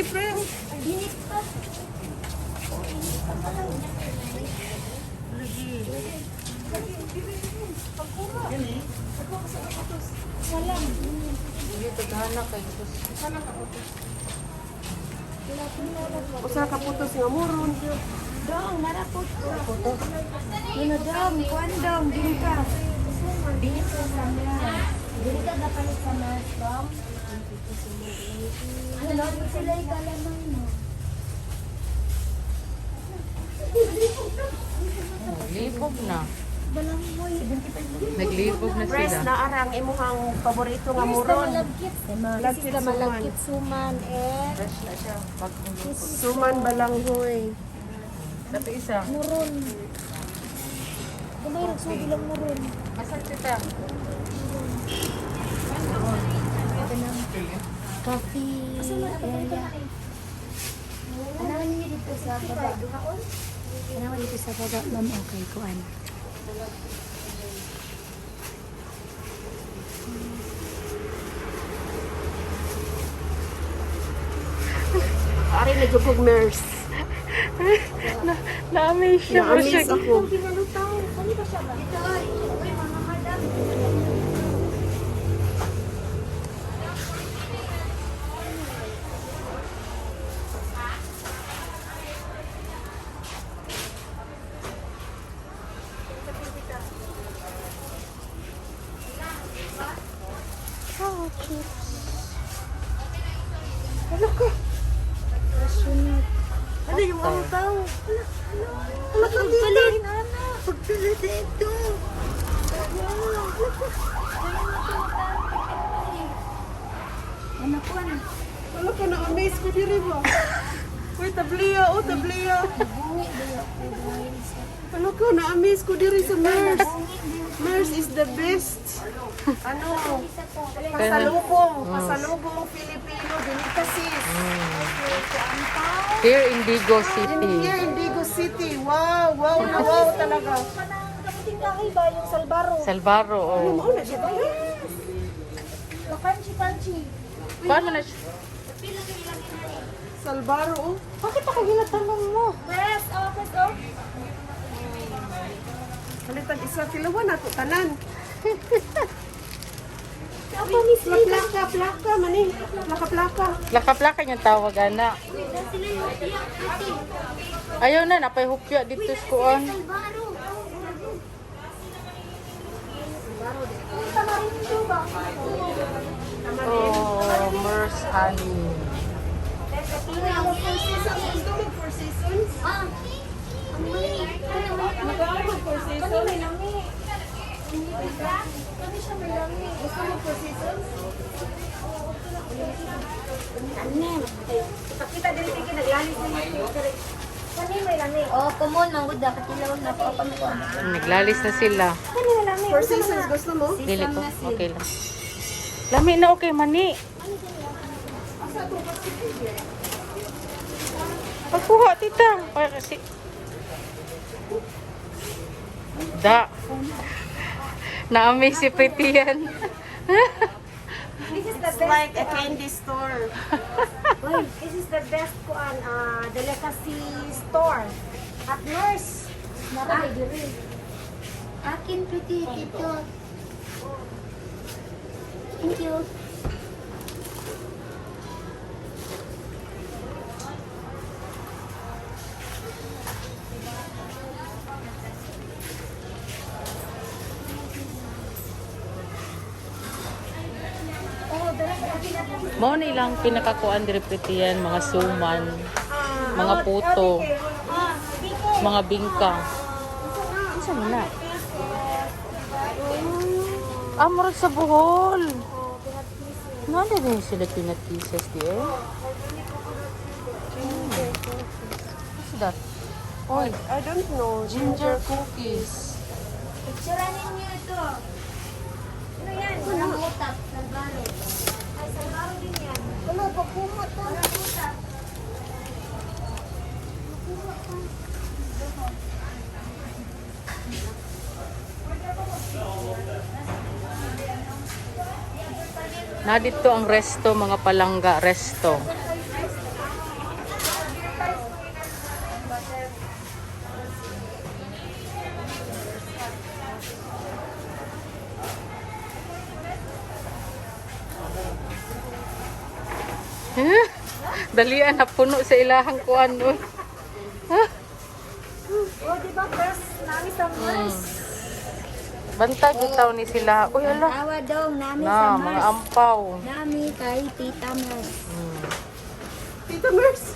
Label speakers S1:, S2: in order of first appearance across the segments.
S1: Diri, press.
S2: Init pa. Oh, init pa pala.
S1: Lagi.
S2: Salam.
S3: Dito gana kay sus.
S1: Usa ka putos nga muron.
S2: Dong, narapot ko. Ano dong, kuan dong, bingka. Bingka sa mas. Bingka kapalit sa mas, dong. Ano, dong, sila ikalamang no.
S3: Naglibog na.
S2: Balanghoy.
S3: Naglibog na
S1: Press
S3: sila.
S1: na arang imuhang paborito nga muron.
S2: Malagkit.
S1: Malagkit
S2: Malagkit malagkit suman eh.
S3: Fresh na siya. Bagong luto.
S1: Suman balanghoy.
S3: Dato isa.
S2: Muron. Gamay rag lang muron.
S3: Asan tita?
S2: Coffee area. Ano ninyo dito sa baba? Ano dito sa baba, ma'am? Okay, kuan.
S1: Ari na jud kog nurse.
S3: Na-amaze siya.
S1: Na-amaze ako.
S2: Pinalutaw. Kani ba siya ba? Dito ay. Uy, mga madam. Oh, chips.
S1: Ano ka? Ano yung angtaw? Ano ka dito? Pagpalit dito.
S2: Ano po ano?
S1: Ano ka na-amaze ko diri ba? Uy, tabliya. Oh, tabliya.
S2: Bungi ba ako dahil sa
S1: Ano ka na-amaze ko diri sa Mers. Mers is the best. Ano? Pasalubong. Pasalubong Filipino delicacies.
S3: Here in Digo
S1: In
S3: City.
S1: here in Digo City. Wow, wow na wow talaga.
S2: Kanang kamuting kahoy ba yung salbaro?
S3: Salvaro, oh.
S1: Mao na siya ba?
S2: Panchi panchi.
S3: Paano na siya?
S1: Salvaro. Oh.
S3: Bakit ako ginatanong mo?
S2: Press, oh, press, oh.
S1: Halitag isa kilawan nato tanan.
S2: Ako, Miss Lee.
S1: Plaka, plaka mani. Plaka, plaka.
S3: Plaka-plaka niyang tawag, ana.
S2: Sila yung hupya, ate.
S3: Ayaw na, napay hupya dito sa kuan.
S2: Salbaro. Uy, tamarindo ba?
S3: Oh, Merce Honey.
S2: Ano
S1: Gusto mag Four Seasons?
S2: Ah. Ang mali.
S1: Magkano mag Four
S2: Kani
S1: Seasons?
S2: may lami. Kani siya may lami.
S1: Gusto mo Four Seasons?
S2: Ipakita dili kay naglalis na yung Kani may lami.
S4: Oh, come on, manggod dapat ilaw na pa pa ko.
S3: Naglalis na sila.
S2: Kani may lami.
S1: Four Seasons gusto mo?
S3: Dili ko, okay lang. Lami na okay, mani. Pagkuha, tita. Para kasi... Da. Na-amaze si Pretty yan.
S2: This is the
S1: It's
S2: best.
S1: like a candy store.
S2: Uy, this is the best kuan delicacy store at nurse. Nara diri.
S4: Akin pretty dito. Thank you.
S2: Oh, dara sa akin na.
S3: Mao na ilang pinakakuan diri Pretty yan, mga suman, mga puto,
S2: Ah, biko.
S3: mga bingka. Unsa man na? Ah, murag sa Bohol. Nga din sila pinatisas di eh. What's that? Oy,
S1: I don't know.
S3: ginger cookies.
S2: Picturean ninyo ito. Ano yan?
S4: Utak, salbaro.
S2: Ay, salbaro din yan.
S4: Ano, pagkumot to.
S2: Utak.
S3: Na dito ang resto, mga palangga resto. Dalian na puno sa ilahang kuan oy.
S2: Oh, di ba first nami sa Mars?
S3: Bantay bitaw ni sila. Uy, ala.
S4: Tawa dong, nami
S3: Na,
S4: sa
S3: mga
S4: Mars.
S3: ampaw.
S4: Nami kay Tita Mars.
S1: Tita Merce.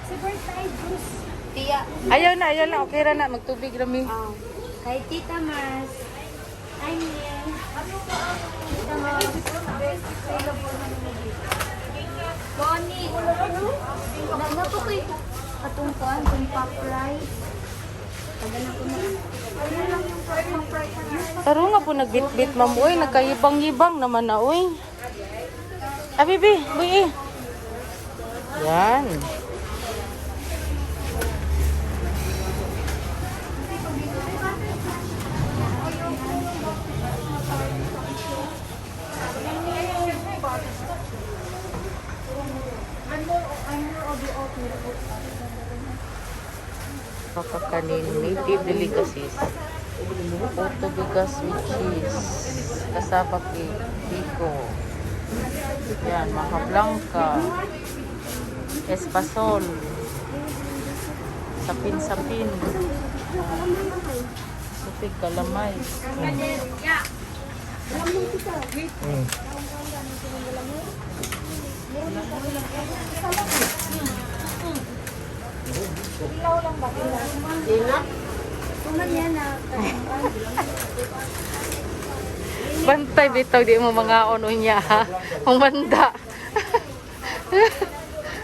S2: Si birthday juice.
S4: Tiya,
S3: Ayaw na, ayaw na. Okay ra na. Magtubig rami.
S4: oh, kay Tita Mars. I'm here. Tita Mars. Bonnie. Na po ko'y atong kuan, kung pop rice. Tagal ko na.
S3: Taro nga po nagbitbit, ma'am. Uy, nagkayibang-yibang naman na, uy. Ah, bibi, uy, eh. Yan. Makakanin, native delicacies. Puto bigas with cheese. Cassava cake. Biko. Yan, maha blanca. Espasol. Sapin-sapin. Supig kalamay.
S4: Kuman yan na.
S3: Bantay bitaw di mo mga ono niya ha. Ang banda.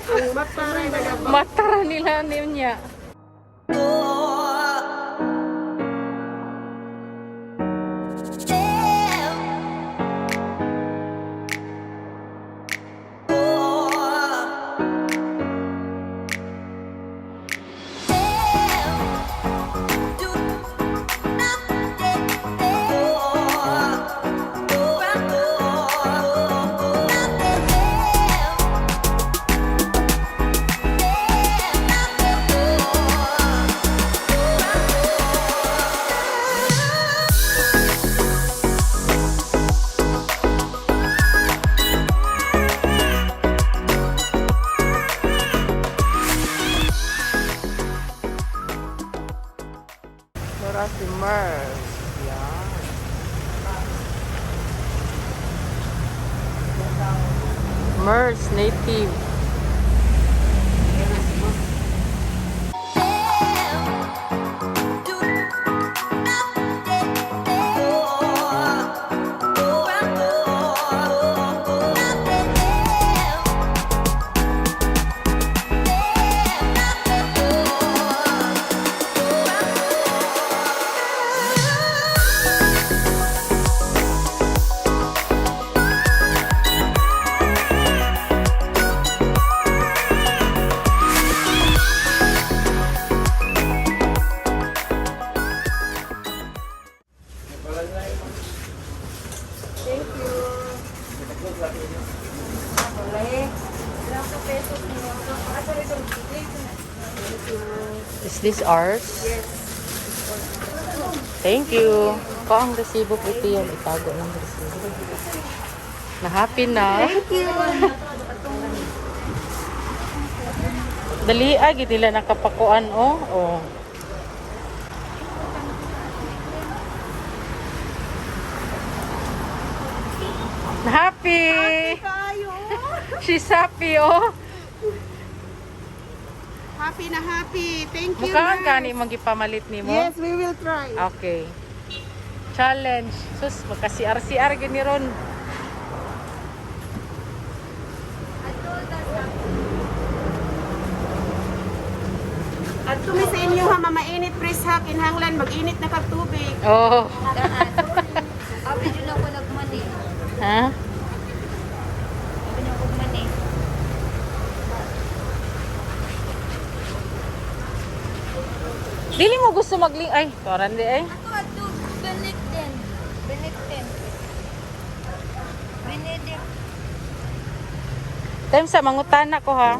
S1: Ang mata rin
S3: Matara nila niya. Mura si Mers. Yan. Mers native. Is this ours? Yes. Thank you. Ko ang resibo po ito yan. Itago ng resibo. Na happy na.
S4: Thank you.
S3: Dali ah, gid nila nakapakuan oh. Oh. Happy.
S1: Tayo.
S3: She's happy oh.
S1: Happy na happy. Thank you,
S3: Mukha ang
S1: Merce.
S3: gani mong gipamalit nimo.
S1: Yes, we will try.
S3: Okay. Challenge. Sus, magka CR-CR gini ron.
S1: At tumi sa inyo ha, mamainit pres ha, kinahanglan mag-init na kag tubig.
S3: Oh.
S4: Abi, dun ako nagmani.
S3: Ha?
S4: Abi na ako mani.
S3: Dili mo gusto magling ay, toran di ay.
S4: Ako ato, Benedictine. Benedictine. Benedict.
S3: Time sa mangutana ko ha.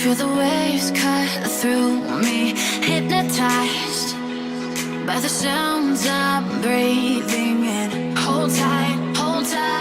S5: Feel the waves cut through me, hypnotized by the sounds I'm breathing in. Hold tight, hold tight.